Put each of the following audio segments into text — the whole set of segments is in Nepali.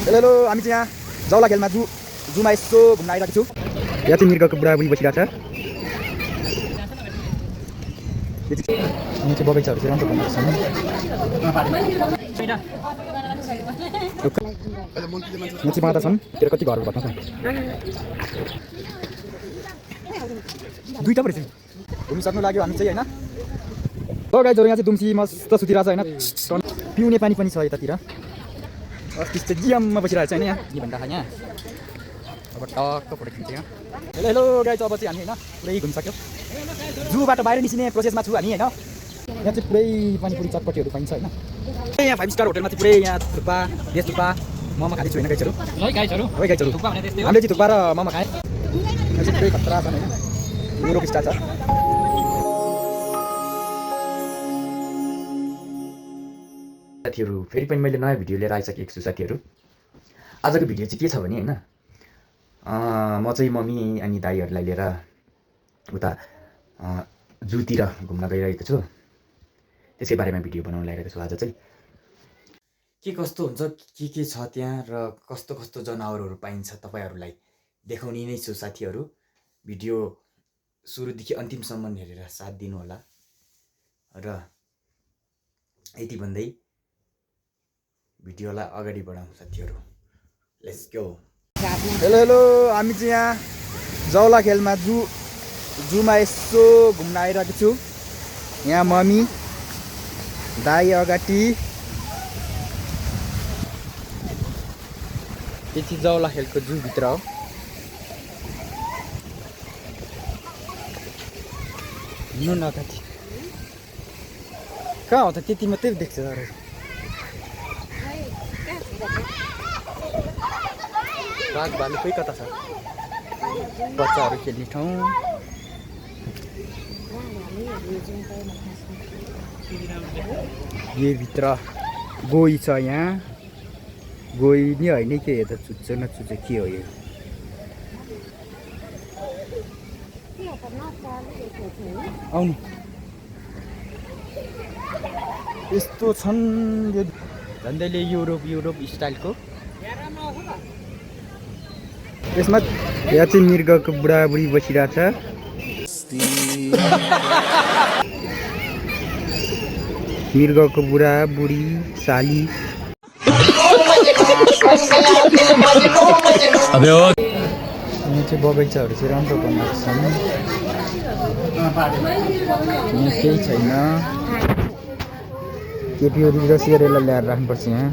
हेलो हामी चाहिँ यहाँ जौला खेलमा जुमा यसो घुम्न आइरहेको छु। यहाँ चाहिँ मृगको बुढाबुढी बसिरहेको छ। यो चाहिँ बगैँचाहरू चाहिँ राम्रो बनाएको छ। यहाँ चाहिँ बाँधा छन् तेरो कति घरहरू भट्न छ दुईवटा पो रहेछ घुमिसक्नु लाग्यो हामी चाहिँ होइन। गाइजहरू यहाँ चाहिँ दुम्सी मस्त सुतिरहेको छ होइन। पिउने पानी पनि छ यतातिर। अस्ति चाहिँ जियममा बसिरहेको छ होइन यहाँ नि भन्दा यहाँ अब टक्क फोटो खिच्छ यहाँ। हेलो गाइज अब चाहिँ हामी होइन पुरै घुमिसक्यो। जूबाट बाहिर निस्किने प्रोसेसमा छु हामी होइन। यहाँ चाहिँ पुरै पानीपुरी चटपटीहरू पाइन्छ होइन। यहाँ 5 स्टार होटलमा चाहिँ पुरै यहाँ थुक्पा भेज थुक्पा मोमो खाँदैछु होइन गाइजहरू। हामीले चाहिँ थुक्पा र मोमो खाएँ। यहाँ चाहिँ पुरै खतरा छ होइन। युरोप स्टार छ। साथीहरू फेरि पनि मैले नयाँ भिडियो लिएर आइसकेको छु साथीहरू। आजको भिडियो चाहिँ के छ भने होइन म चाहिँ मम्मी अनि दाइहरूलाई लिएर उता जूतिर घुम्न गइरहेको छु। त्यसै बारेमा भिडियो बनाउन लागिरहेको छु। आज चाहिँ के कस्तो हुन्छ के छ त्यहाँ र कस्तो कस्तो जनावरहरू पाइन्छ तपाईँहरूलाई देखाउने नै छु साथीहरू। भिडियो सुरुदेखि अन्तिमसम्म हेरेर साथ दिनु होला र यति भन्दै भिडियोलाई अगाडि बढाउँ साथीहरू। Let's go. हेलो हामी चाहिँ यहाँ जौला खेलमा जूमा यसो घुम्न आइरहेको छु। यहाँ मम्मी दाइ अगाडि। यो चाहिँ जौला खेलको जूभित्र हो। हिँड्नु न अगाडि कहाँ हो त त्यति मात्रै देख्छ तर बाघ भालु खोइ कता छ। बच्चाहरू खेल्ने ठाउँ। यो भित्र गोही छ। यहाँ गोही नि होइन के यता चुच्छ नचुच्छ के हो यो। आउनु यस्तो छन् यो झन्डैले युरोप स्टाइलको। यसमा यहाँ चाहिँ मृगको बुढाबुढी बसिरहेको छ। मृगको बुढाबुढी साली। यहाँ चाहिँ बगैँचाहरू चाहिँ राम्रो बनाएको छ। यहाँ केही छैन। केपीओली र सिरेला ल्याएर राख्नुपर्छ यहाँ।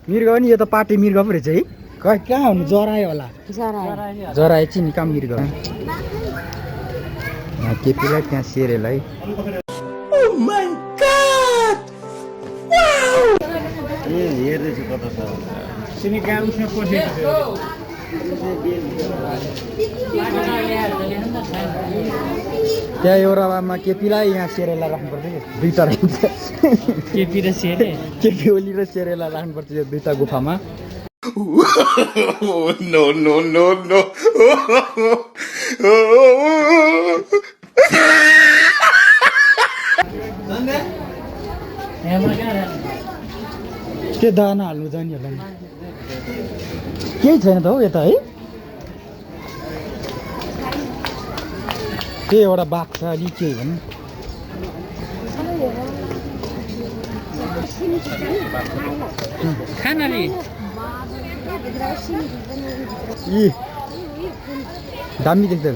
मृग नि यो त पाटे मृग पो रहेछ है। कहाँ हुनु जरायो होला। जराए चाहिँ नि कहाँ मृग। यहाँ केपीलाई त्यहाँ सेरेलाई। हेर्दैछु कता छ। त्यहाँ एउटामा केपीलाई यहाँ सेरेलाई राख्नुपर्छ कि दुईवटा राख्छ। केपी ओली र सेरेलाई राख्नुपर्छ यो दुईवटा गुफामा। नो नो नो नो के दाना हाल्नु जाने होला नि। केही छैन त हौ यता है। के एउटा बाघ छ अलि के भन्नु। दामी देख्दा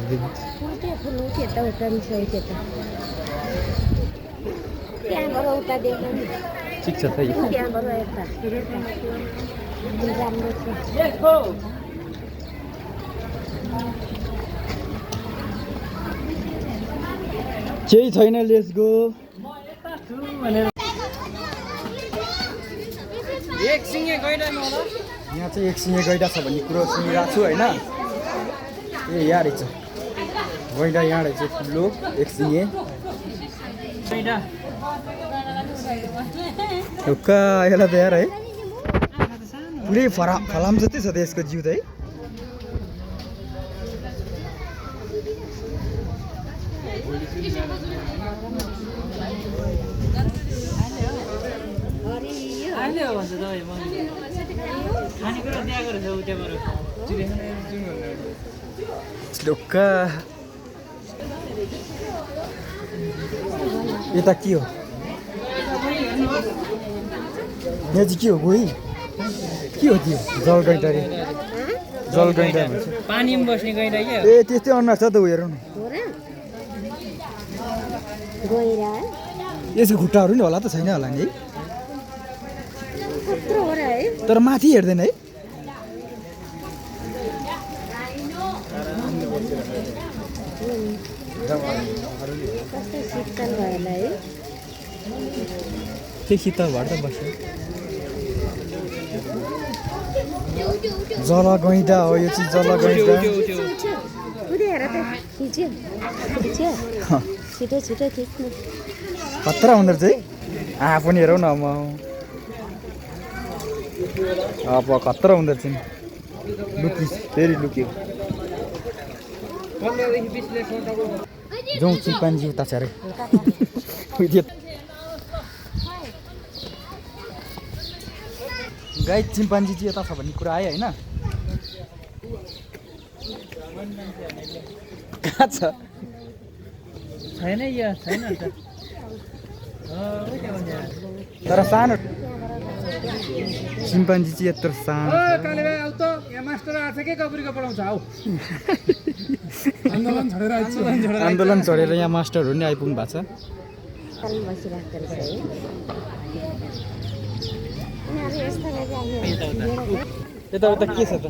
ठिक छ त केही छैन। Let's go. यहाँ चाहिँ एक सिङे गैडा छ भन्ने कुरो सुनिरहेको छु होइन। ए यहाँ रहेछ गैँडा यहाँ रहेछ ठुलो एक सिङे ढुक्का यसलाई त यार है पुरै फलाम जस्तै छ त यसको जिउ त है ढुक्का यता के हो यहाँ चाहिँ के हो गोही के हो त्यो जलगैँडा रे जलगैँडा भन्छ पानीमा बस्ने गैँडा के ए त्यस्तै अनुहार छ त उ हेरौँ न यसको खुट्टाहरू नि होला त छैन होला नि है तर माथि हेर्दैन है के शीतल भएर त बस्यो जला गैँडा हो यो चाहिँ जला गैँडा खतरा हुँदो रहेछ है पनि हेरौँ न म अब खतरा हुँदो रहेछ नि लुकी फेरि लुक्यो जाउँ चिम्पान्जी उता छ अरे गाई चिम्पान्जी चाहिँ यता छ भन्ने कुरा आयो होइन कहाँ छ छैन यो छैन तर सानो चिम्पान्जी चाहिँ यत्रो सानो आन्दोलन छोडेर यहाँ मास्टरहरू नि आइपुग्नु भएको छ यताउता के छ त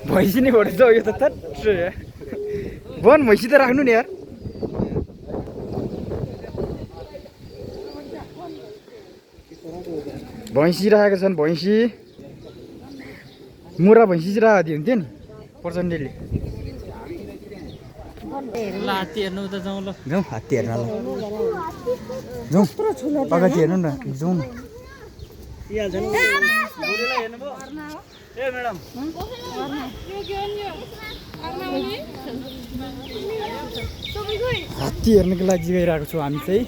भैँसी नै भोटेछ यो त वन भैँसी त राख्नु नि यार भैँसी राखेको छन् भैँसी मुरा भैँसी चाहिँ राखेको हुन्थ्यो नि प्रचण्डले हात्ती हेर्नु त जाउँ ल जाउँ हात्ती हेर्न ल जाउँ अगाडि हेर्नु न जाउँ न हात्ती हेर्नको लागि गइरहेको छौँ हामी चाहिँ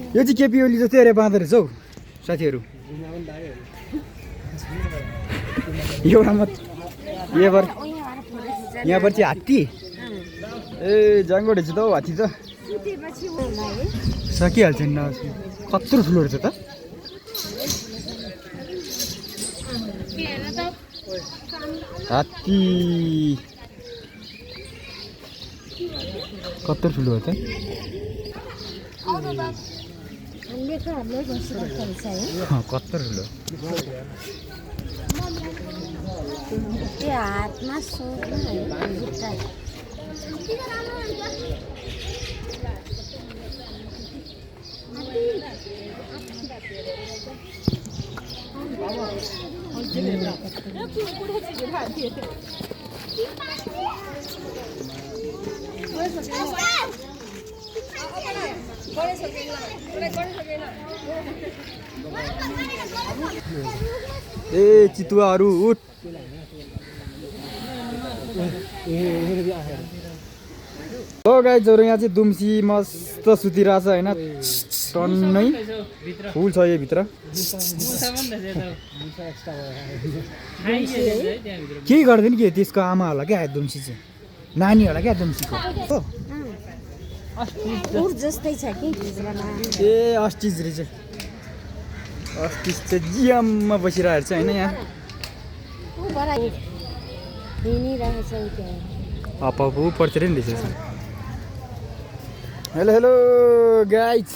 यो चाहिँ केपी ओली जस्तै अरे बाँदो रहेछ हौ साथीहरू एउटा मात्र यहाँबाट चाहिँ हात्ती ए जङ्गल रहेछ त हौ हात्ती त सकिहाल्छ नि कत्रो ठुलो रहेछ त हात्ती कत्रो ठुलो हो त कत्रो ठुलो हातमा ए चितुवाहरू उठ हो गाइजहरू यहाँ चाहिँ दुम्सी मस्त सुतिरहेछ होइन टन्नै फुल छ यो भित्र केही गर्दैन कि त्यसको आमा होला क्या दुम्सी चाहिँ नानी होला क्या दुम्सीको हो ए अस्टिज रहेछ अस्टिज चाहिँ जियममा बसिरहेको छ होइन यहाँ अब ऊपरतिर नि रहेछ हेलो हेलो गाइज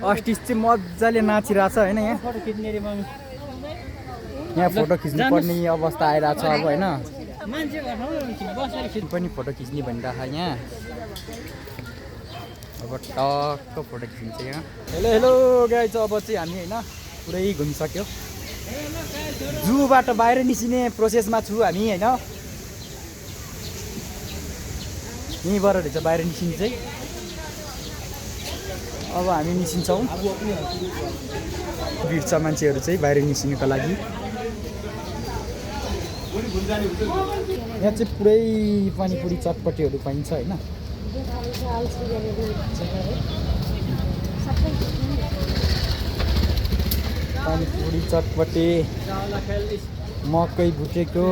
अस्टिज चाहिँ मजाले नाचिरहेछ होइन यहाँ फोटो खिच्नु पर्ने अवस्था आइरहेको छ अब होइन पनि फोटो खिच्ने भनिरहेको यहाँ अब टक्क फोटो खिचिन्छ यहाँ हेलो हेलो गाइज अब चाहिँ हामी होइन पुरै घुमिसक्यो जूबाट बाहिर निस्किने प्रोसेसमा छु हामी होइन यहीँबाट रहेछ बाहिर निस्किने चाहिँ अब हामी निस्किन्छौँ भिड छ मान्छेहरू चाहिँ बाहिर निस्किनुको लागि यहाँ चाहिँ पुरै पानीपुरी चटपटीहरू पाइन्छ होइन पानीपुरी चटपटी मकै भुटेको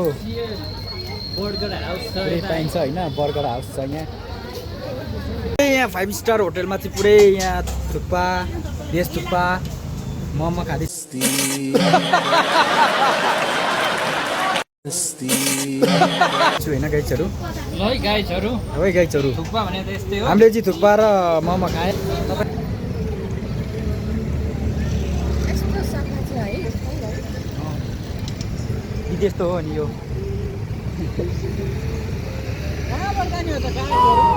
पुरै पाइन्छ होइन बर्गर हाउस छ यहाँ 5 स्टार होटलमा चाहिँ पुरै यहाँ थुक्पा भेज थुक्पा मोमो खाँदैछु होइन गाइजहरू ल है गाइजहरू है गाइजहरू थुक्पा भने त यस्तै हो हामीले चाहिँ थुक्पा र मोमो खाएँ त्यस्तो हो नि यो कहाँबाट जाने हो त गाडीहरू